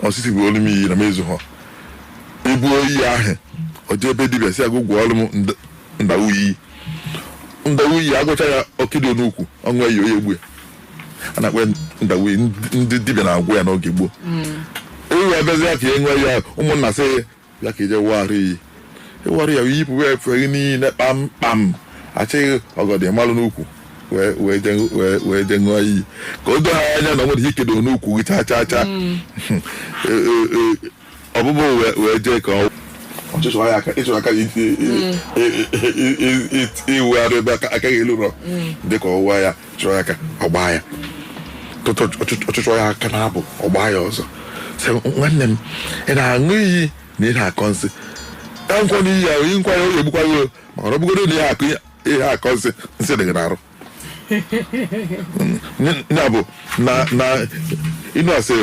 Osisi bụ olu m iyi na m ezu ha. Ibu oyi ahụ, o jee ebe dibịa si agụ gwọọlụ m ndawu iyi, ndawu iyi. Agụcha ya ọkịdo n'ukwu, ọṅụ eyi onye egbu ya. A na-akpọ ya ndawu iyi. Ndị dibịa na-agwụ ya n'oge gboo. Ewu abịazi ka e nwee ya, ụmụnna sị ya ka ije wụọ arụ iyi, ịwara ya, yipụ ya efe gị niile kpamkpam, achịghị ọgọdọ malụ n'ukwu, wee jee ṅụọ iyi ka o doo ha anya na o nwere ihe ikedo n'ukwu gị chaa chaa chaa. Ọbụbụ wee jee ka ọ ọchịchọ ya aka ịchọrọ aka iwegharị ebe aka gị elu rọ dị ka ọwụwa ya chọrọ ya aka, ọgba ya tụtụ ọchịchọ ya aka na-abụ ọgba ya ọzọ, sị, "Nwanne m, ị na-aṅụ iyi na ị na-akọ nsị ya nkwa n'iyi ahụ, iyi nkwa ya o egbukwa gị o." Maka na ọ bụgodo na ihe akụ ihe akọ nsị, nsị dị gị n'arụ. Ya bụ na ịnụ asị